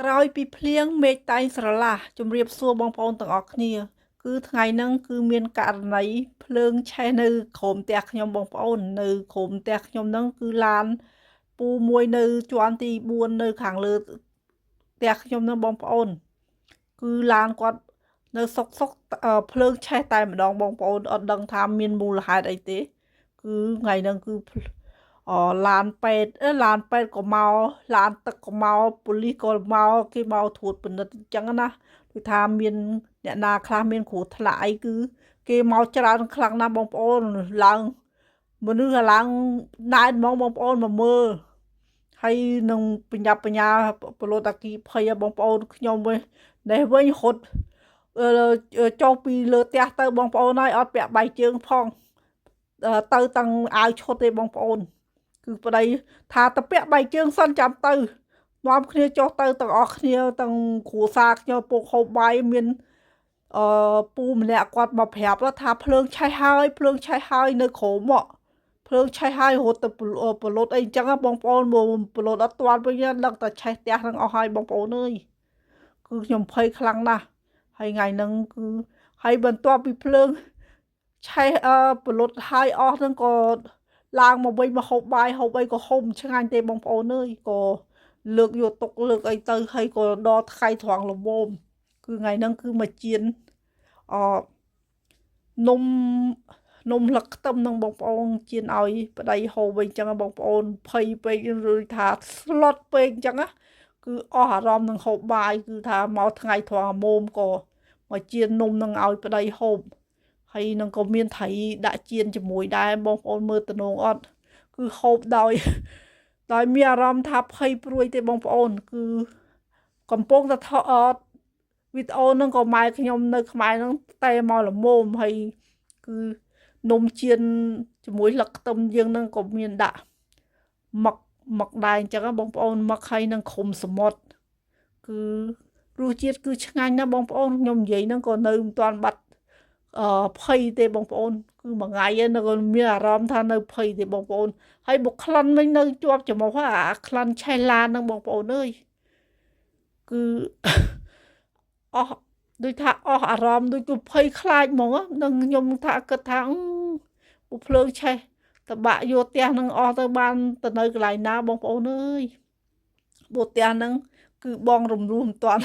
ក្រោយពីភ្លៀងមេឃតែងស្រឡះជម្រាបសួរបងប្អូនទាំងអស់គ្នា គឺថ្ងៃហ្នឹងគឺមានករណីភ្លើងឆេះនៅក្រោមផ្ទះខ្ញុំបងប្អូននៅក្រោមផ្ទះខ្ញុំហ្នឹងគឺឡានពូមួយនៅជាន់ទី4នៅខាងលើផ្ទះខ្ញុំហ្នឹងបងប្អូនគឺឡានគាត់នៅសុកសុកភ្លើងឆេះតែម្ដងបងប្អូនអត់ដឹងថាមានមូលហេតុអីទេគឺថ្ងៃហ្នឹងគឺអឡានពេទ្យឡានពេទ្យក៏មកឡានទឹកក៏មកប៉ូលីសក៏មកគេមកត្រួតពិនិត្យអញ្ចឹងណាគឺថាមានអ្នកណាខ្លះមានគ្រោះថ្នាក់អីគឺគេមកច្រើនខ្លាំងណាស់បងប្អូនឡើងមនុស្សឡើងណែនហ្មងបងប្អូនមកមើលហើយនឹងបញ្ញាបញ្ញាពលតអាគីភ័យបងប្អូនខ្ញុំវិញនេះវិញរត់ចុះពីលើផ្ទះទៅបងប្អូនហើយអត់ពាក់បែកជើងផងទៅតាំងអាវឈុតទេបងប្អូនគឺប្តីថាទៅពាក់បែកជើងសិនចាំទៅនាំគ្នាចុះទៅទាំងអស់គ្នាទាំងគ្រួសារខ្ញុំពុកហូបបាយមានអឺពូម្នាក់គាត់មកប្រាប់ថាភ្លើងឆេះហើយភ្លើងឆេះហើយនៅក្រោមមកភ្លើងឆេះហើយរត់ទៅប្រលត់អីអញ្ចឹងបងប្អូនមកប្រលត់អត់ទាន់វិញដឹងតែឆេះផ្ទះហ្នឹងអស់ហើយបងប្អូនអើយគឺខ្ញុំភ័យខ្លាំងណាស់ហើយថ្ងៃហ្នឹងគឺហើយបន្ទាប់ពីភ្លើងឆេះអឺប្រលត់ហើយអស់ហ្នឹងក៏ឡើងមកវិញមកហូបបាយហូបអីក៏ហូបឆ្ងាញ់ទេបងប្អូនអើយក៏លើកយកទុកលើកអីទៅហើយក៏ដល់ថ្ងៃត្រង់ល្មមគឺថ្ងៃហ្នឹងគឺមកជៀនអនំនំលឹកខ្ទឹមនឹងបងប្អូនជៀនឲ្យប្តីហូបវិញចឹងបងប្អូនភ័យពេកឬថាស្លុតពេកចឹងណាគឺអស់អារម្មណ៍នឹងហូបបាយគឺថាមកថ្ងៃត្រង់មុំក៏មកជៀននំនឹងឲ្យប្តីហូបហើយនឹងក៏មានត្រីដាក់ជៀនជាមួយដែរបងប្អូនមើលតំណងអត់គឺហូបដោយដោយមានអារម្មណ៍ថាភ័យព្រួយទេបងប្អូនគឺកំពុងតែថតវីដេអូនឹងក៏ម៉ែខ្ញុំនៅខ្មែរនឹងតែមកល្មមហើយគឺនំជៀនជាមួយលឹកខ្ទឹមយើងនឹងក៏មានដាក់មឹកមឹកដែរអញ្ចឹងបងប្អូនមឹកហើយនឹងខុំសមុទ្រគឺរសជាតិគឺឆ្ងាញ់ណាស់បងប្អូនខ្ញុំនិយាយហ្នឹងក៏នៅមិនទាន់បាត់អឺភ័យទេបងប្អូនគឺមួយថ្ងៃនៅក៏មានអារម្មណ៍ថានៅភ័យទេបងប្អូនហើយបុកក្លិនវិញនៅជាប់ច្រមុះអាក្លិនឆេះឡានហ្នឹងបងប្អូនអើយគឺអស់ដូចថាអស់អារម្មណ៍ដូចគឺភ័យខ្លាចហ្មងនឹងខ្ញុំថាគិតថាពភ្លើងឆេះតបាក់យកផ្ទះនឹងអស់ទៅបានទៅនៅកន្លែងណាបងប្អូនអើយព្រោះផ្ទះហ្នឹងគឺបងរំលោះមិនតាន់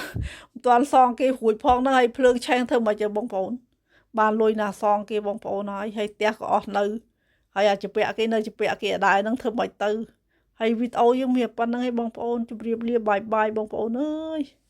មិនតាន់សងគេរួចផងហ្នឹងហើយភ្លើងឆេះធ្វើមកជបងប្អូនបានលុយណាសងគេបងប្អូនហើយហើយផ្ទះក៏អស់នៅហើយអាចពាក់គេនៅជពាក់គេអដែរហ្នឹងធ្វើមិនទៅហើយវីដេអូយើងមានប៉ុណ្្នឹងឯងបងប្អូនជម្រាបលា bye bye បងប្អូនអើយ។